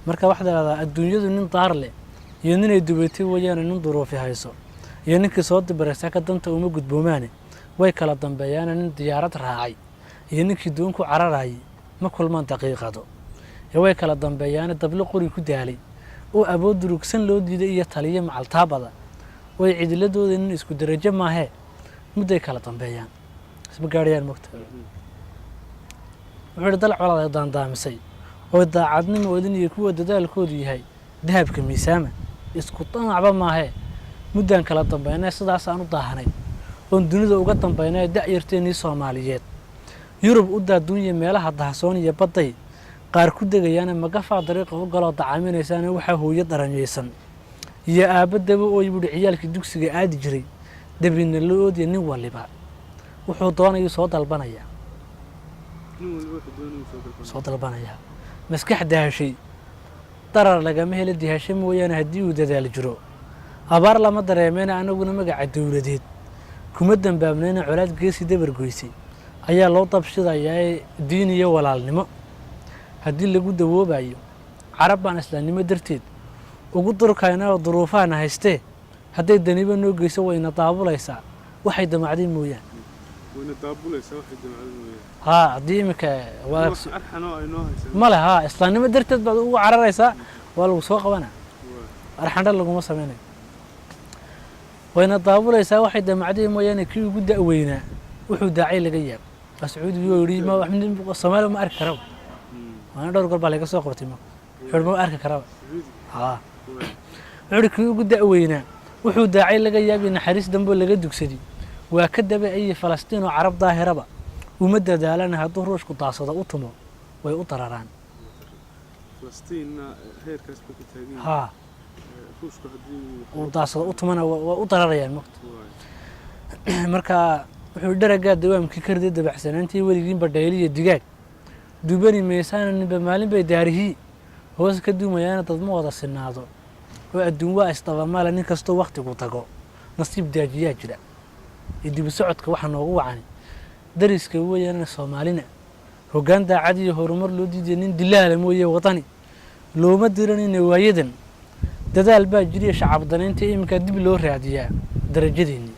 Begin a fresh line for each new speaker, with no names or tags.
Marka waxaad idhahdaa, adduunyadu nin daar leh iyo ninay dubatay weeyaane, nin duruufi hayso iyo ninkii soo dibaraysa ka danta uma gudboomaane, way kala dambeeyaane, nin diyaarad raacay iyo ninkii doon ku cararayay ma kulmaan daqiiqado ee way kala dambeeyaane, dablo qori ku daalay oo abood durugsan loo diiday iyo taliyo macaltaabada way cidiladooda nin isku derajo maahee, mudday kala dambeeyaan, isma gaadhayaan mogta. Wuxuu yidhi, dal colaad ay daandaamisay oo daacadnimo odin iyo kuwa dadaalkoodu yahay dahabka miisaama isku damacba maahee, muddaan kala dambaynay, sidaasaan u daahanay oon dunida uga dambaynay. Da'yarteennii Soomaaliyeed Yurub u daaduunya, meelaha dahsoon iyo badday qaar ku degayaana, magafaa dariiqa u galoo dacaminaysaana, waxaa hooyo daranyaysan iyo aabba daba ooy buuhi. Ciyaalkii dugsiga aadi jiray dabina loo oodaya, nin waliba wuxuu doonayuu soo dalbanayaa.
Nin waliba wuxuu doonayuu soo dalbanaya.
Soo dalbanayaa. Maskax dahashay darar lagama helo dihasho mooyaane, haddii uu dadaal jiro abaar lama dareemeyna. Anaguna magaca dowladeed kuma dambaabnayna, colaad geesi dabar goysay ayaa loo dabshidayaa. Diin iyo walaalnimo haddii lagu dawoobayo, Carab baan islaamnimo darteed ugu durkayna oo duruufahana haystee, hadday daniba noo geyso wayna daabulaysaa waxay damacday mooyaan.
Wayna daabulaysaa waxay damacday mooyaan.
Haa, haddii iminka waa
wax arxan oo ay noo haysaa.
Male. Haa, islaamnimo darteed baad ugu cararaysaa, waa lagu soo qabanaa.
Waa.
Arxandha laguma sameynayo. Wayna daabulaysaa waxay damacday mooyaane. Kii ugu da'weynaa wuxuu daacay laga yaab, waa Sacuudigii oo yidhi, ma wax Soomaaliya ma arki karaba. Waana dhowr goor baa laga soo qabtay. Ma wuxuu yidhi, ma arki karaba.
Sacuudiga.
Haa.
Waa.
Wuxuu yidhi, kii ugu da'weynaa wuxuu daacay laga yaabi, naxariis dambe laga dugsaday waa ka daba ayi. Falastiin oo Carab daahiraba uma dadaalana, hadduu Ruushku daasado u tumo way u dararaan.
Falastiinna heerkaas bay ka taagan yihiin.
Haa.
Ruushku haddii uu
uu daasado u tumana waa u dararayaan mogta.
Waa.
Marka wuxuu yidhi, dharagaa dawaamkii ka riday dabacsanaantii, weligiinba dhayliya digaag dubani maysaana, ninba maalin bay daarihii hoos ka dumayaana. Dadma wada sinaado oo adduun waa isdabamaala, nin kastoo waktigu tago nasiib daajiyaa jira. Iyo dibu socodka waxa noogu wacani dariska weeyaana, Soomaalina hoggaan daacad iyo horumar loo diidaya, nin dilaala mooye wadani looma diranayna. Waayadan dadaal baa jiriya, shacab danaynta iminkaa dib loo raadiyaa darajadeenni.